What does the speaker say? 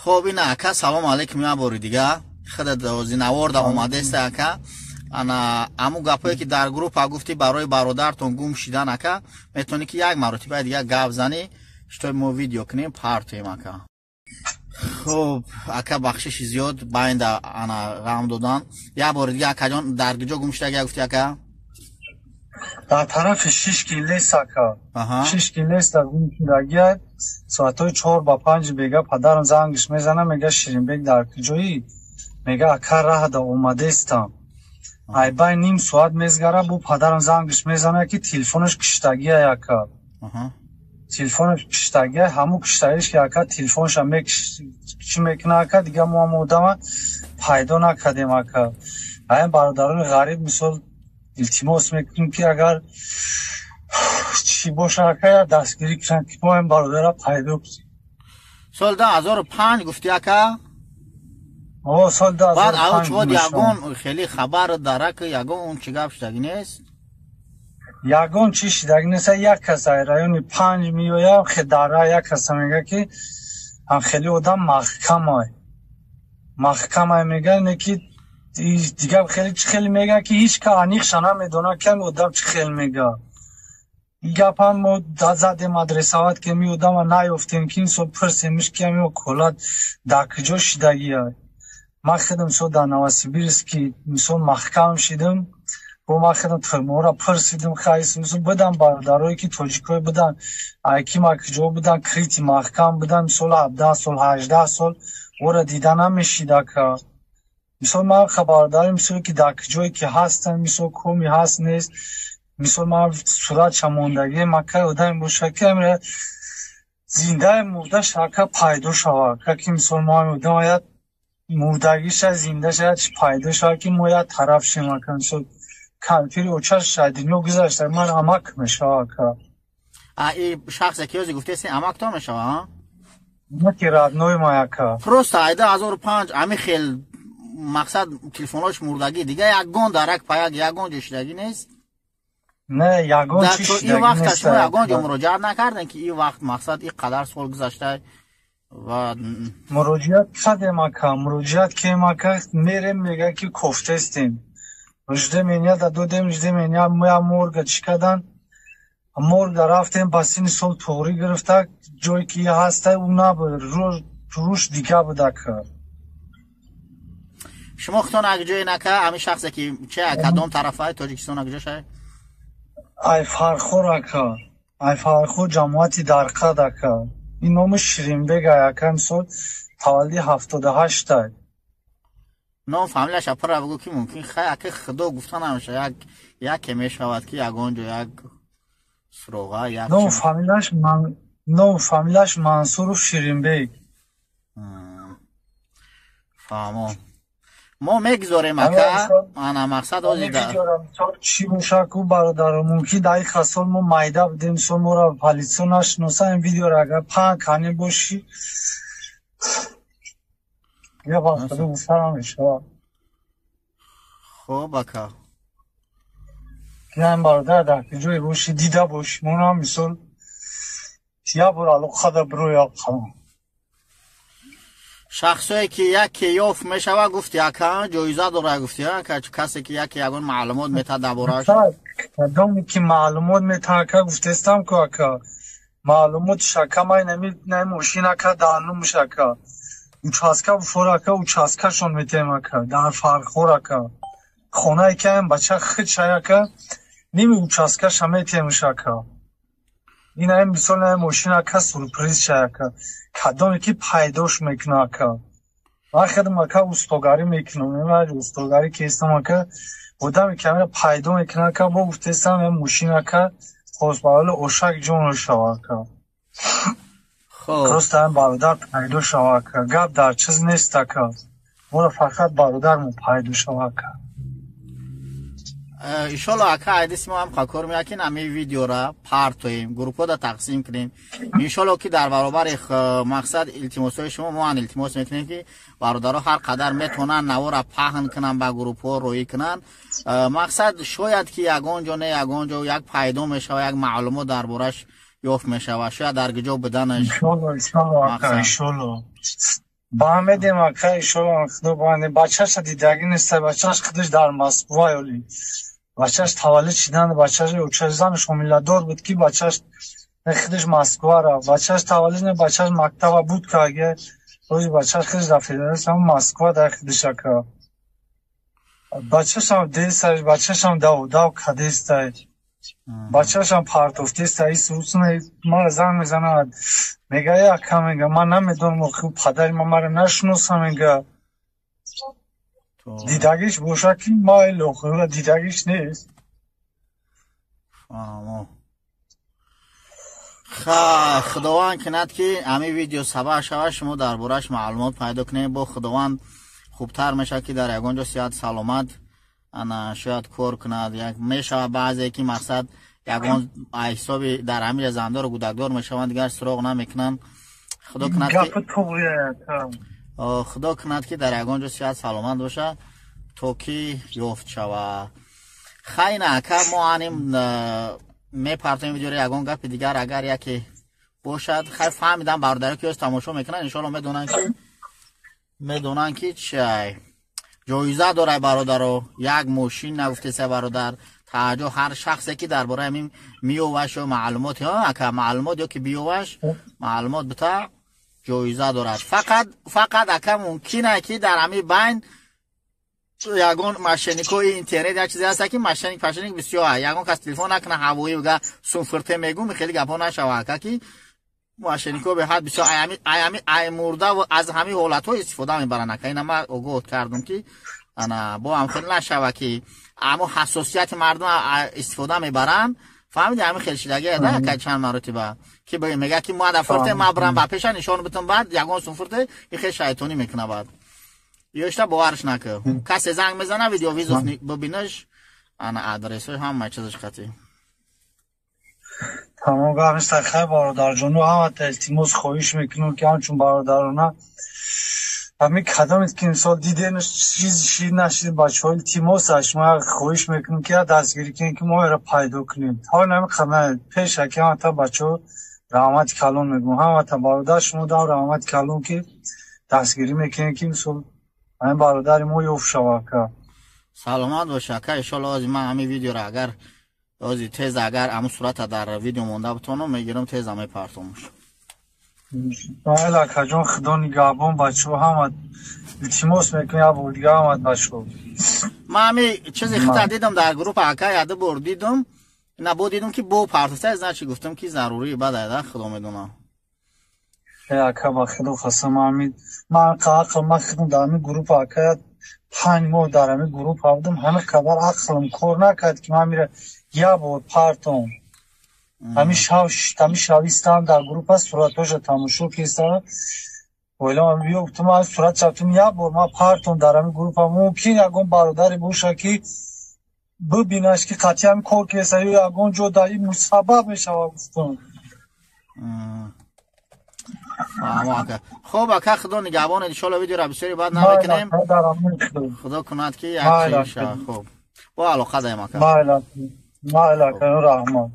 Хоб, ина, ака, салому алейкум як бори дига. Худат зинаворда омадеста, ака. Ана аму гапое, ки дар группа гуфтӣ барои бародартон гум шидан, ака, метавонӣ, ки як маротиба дига гап занӣ, что мо видео кунем, партоем, ака. Хуб, ака, бахшиши зиёд, байнда ана ғам додан. Як бори дига, акаҷон, дар куҷо гум шида гуфтӣ, ака? Дар тарафи Шишкин Лес, ака. Шишкин Лес дар гум шудагия. Соатҳои 4 ба 5 бега падарам зангиш мезана, мега: «Ширинбек, дар куҷоӣ?» Мега: «Ака, раҳда омадестам». Айбай ним соат мезгара, бу падарам зангиш мезана, ки телефонаш киштагия, ака, телефонаш киштагия. Ҳамун киштагиш ки, ака, телефонша чӣ мекуна, ака, дига мо ҳам одама пайдо накардем, ака. Аян бародарони ғариб, мисол, илтимос мекунем, ки агар чӣ боша, ака, я дастгирӣ кунанд, ки мо ин бародара пайдо кунем. Соли 2005 гуфтӣ, ака? О, соли Баъд 2005. Чувод ягон хеле хабар дарак, ягон чӣ гап шудагӣ нест? Ягон чӣ шудагӣ нест. Як кас ай райони Панҷ меояд, дара як каса мега, ки ҳам хеле одам маҳкамай, маҳкамай мега, не ки дигар хеле чӣ хеле мега, ки ҳеҷ ка аниқша намедонад, ки ҳами одам чӣ хел мега. Ин гапам мо задем, адресовать, ки ми одама наёфтем, ки мисол пурсемиш, ки ҳами ҳолат дар куҷо шидагия. Ман худам, мисол, дар Новосибирски, мисол, маҳкам шидам. Бо ман худам тирморо пурсидим, хайс, мисол, будам бародарое, ки тоҷикое будан, ай ки ма куҷо будан, крити маҳкам будан, мисол, 17 сол, 18 сол ора дида намешид, ака. Мисол, ман хабардарем, мисол, ки дар куҷое ки ҳастам, мисол, коми ҳаст, нест. Мисол, ман суратша мондагӣ, мака одаме боша, ки амира зиндаи мурда шака пайдо шава, ака, ки мисол мо ҳами одама як мурдагиша, зиндаша як пайдо шава, ки мо як тараф шем, ака. Мисол, кампири очаш дунё гузашта, ман амак мешава, ака. И шахсе ки ҳози гуфтеси, амактон мешава? Ки родной ма, ака. Просто айда 1005 ами хел мақсад телефонош мурдагӣ, дига ягон дарак паяк, ягон ҷо шидагӣ нест? Не, ягон чи. Ин вақта шумо ягон ҷо муроҷиат накардем, ки ин вақт, мақсад, ин қадар сол гузашта ва Муроҷиат кардем, ака, муроҷиат кем, ака, мерем, мега, ки кофтестем, ждем да додем, ждем я морга чӣ кардан. Морга рафтем, ба сини сол туғрӣ гирифта, ҷое ки ҳаста, ӯ набуд, руш дига буд, ака. Шумо худтон ак ҷое нака, ҳамин шахсе ки че, кадом тарафаи Тоҷикистон, ак ҷо шай? Ай Фархор, ака, ай Фархор, ҷамоати Дарқад, ака. Ин номи Ширинбег ай, ака, мисол, таваллуди 78-ай. Ном фамилияша пурра бигӯ, ки мумкин хай, ака, худо гуфта намеша, як яке мешавад, ки ягон ҷо як суроға як Ном фамилияш Мансуров Ширинбег. Фаҳмо, мо мегузорем, ака, ана мақсад. Чӣ боша ку, бародаро, мумкин дар ин сол мо майда будем, мисол, моро полисиё нашиноса. Ин видеоро агар паҳн канем бошӣ, я ба худо гуфта намешавад. Хуб, ака. Ин бародар дар ҷое бошӣ, дида бошӣ, монам, мисол, як бор алоқада бироя қалам. Шахсое ки яке ёфт мешава, гуфти, ака, ҷоиза дора, гуфти, ака, касе ки яке ягон маълумот метаҳад дар борааш. Кадоме ки маълумот метаҳад, ака, гуфтестам ку, ака, маълумотш, ака, май нами мошин, ака, дар номуш, ака, участка буфор, ака, участкашон метаҳем, ака, дар Фархор, ака, хонае ки ам бача хичай, ака, ними участкаша метаҳемш, ака. Ин мисол, мошин, ака, сюрприз шай, ака, кадоме ки пайдош мекуна, ака. Ман худам, ака, устогарӣ мекунам, устогарӣ кестам, ака. Одаме ки амира пайдо мекуна, ака, бо гуфтестам, мошин, ака, хосбавали ошак ҷон шава, ака. Просто ам бародар пайдо шава, ака. Гап дар чиз нест, ака, моро фақат бародармо пайдо шава, ака. Иншолло, ака, айдиси мо ҳам кор меякин, ҳамин видеора партоем, группҳода тақсим кунем. Иншолло, ки дар баробари мақсад илтимосҳои шумо мо ҳам илтимос мекунем, ки бародаро ҳар қадар метавонанд, навора паҳн кунанд, ба группҳо роӣ кунанд. Мақсад, шояд ки ягон ҷо не, ягон ҷо як пайдо мешава, як маълумот дар бораш ёфт мешава, шояд дар куҷо буданаш. Баҳмедем ака, иншоалло худо баҳмедем. Бачаша дидагӣ неста, бачаш худаш дар Москва ёли. Бачаш таваллуд шидан, бачаш учаш занаш ҳомиладор буд ки бачаш худаш Москва рафт. Бачаш таваллуд не, бачаш мактаба буд ка аге. Рӯзи бачаш худаш дар федератсия Москва дар худаш ака. Бачашам дестай, бачашам дав дав кадестай. Бачашам партофтеста, ис русна мара занг мезанад. Мега ака, мега ман намедонам, охи падари ман мара нашиноса, мега. Дидагиш боша ки майл, охи дидагиш нест. Фаҳмо. Худованд кунад ки ҳамин видео сабаб шавад шумо дар борааш маълумот пайдо кунед. Бо Худованд хубтар мешавад ки дар ягон ҷо сиҳат саломат ана шояд кор кунад. Як мешавад баъзе ки мақсад ягон ҳисоби дар ҳамин ҷа зандору гудакдор мешаванд, дигар суроғ намекунанд. Худо кунад ки худо кунад ки дар ягон ҷо сиҳат саломат бошад то ки ёфт шавад. Хайна ака, мо аним мепартоем видеоро. Ягон гапи дигар агар яке бошад? Хай, фаҳмидам, бародаро ки ёз тамошо мекунанд, иншоалло медонанд ки чай ҷоиза дорай бародаро. Як мошин нагуфтеса бародар. Таъҷо ҳар шахсе ки дар бораи ҳамин миёваш ё маълумот ака маълумот ё ки биёваш маълумот бита ҷоиза дорад. Фақат ака мумкин ки дар ҳамин байн ягон мошенникои интернет як чизе ҳаста ки мошенник пашенник бисёр, ягон кас телефон накуна ҳавоӣ бига сумфирте мегум, хеле гапҳо нашава ака, ки мошеннико беҳад бисёр аями ай мурда аз ҳамин ҳолатҳо истифода мебаранд ака. Ина ман огоҳ кардум ки ана бо ҳам хеле нашава ки амо ҳассосияти мардум истифода мебаранд. Фаҳмиди, ҳамин хел шидагӣ да ака, чанд маротиба ки мега ки ма да фурте ма брам ба пеша нишон битум, баъд ягон сумфурте и хел шайтонӣ мекуна, баъд ёшта боварш накӣ. Касе занг мезана, видеовызов бибинаш, ана адресҳои ҳама чизаш қатӣ. Тамом, гап нест. Хай, бародарҷону, ҳамата илтимос хоҳиш мекунам ки ҳамчун бародарона ҳамин кадомед ки мисол диден чиз шид нашид, бачаҳо, илтимос аз шумо хоҳиш мекунам ки дастгирӣ кунем ки мо эро пайдо кунем. То нами қадам пеша ки ҳамата бачаҳо раҳмати калон мегӯм, ҳамата бародар шумо дам раҳмати калон ки дастгирӣ мекунем ки мисол ҳамин бародари мо ёфт шава ака. Саломат боша ака. Иншоалло ози ман ҳамин видеоро агар ози тез агар ҳамун сурата дар видео монда бутонам, мегирам, теза мепартомуш. Майли акаҷон, худо нигаҳбон бачаҳо, ҳама илтимос мекунем як бор дига ҳамат бачаҳо. Ман ҳами чизи хита дидам дар группа ака, яду бор дидам, ина бо дидам ки бо партофта, значит гуфтам ки зарурӣ баъд айда худо медонам. Ака, ба худо қасам, ҳамин ман ақл ман худам дар ҳамин группа ака 5 моҳ дар ҳамин группа будам, ҳамин қадар ақлам кор накард ки ман мира як бор партом. Ҳамин шав ҳамин шав истам дар группа суратҳоша тамошо кистам, ойлам биё гуфтам, ман сурат шафтам як бор ман партом дар ҳамин группа, мумкин ягон бародаре боша ки бибинаш ки қатъи ҳамин кор кеса ё ягон ҷо дар ин мусаббаб мешава гуфтам. Фаҳмо ака. Хуб ака, худо нигаҳбон. Иншоалло видеоро бисёри баъд намекунем. Худо кунад ки як чиз шавад. Хуб, бо алоқа даем ака. Майли ака, раҳмат.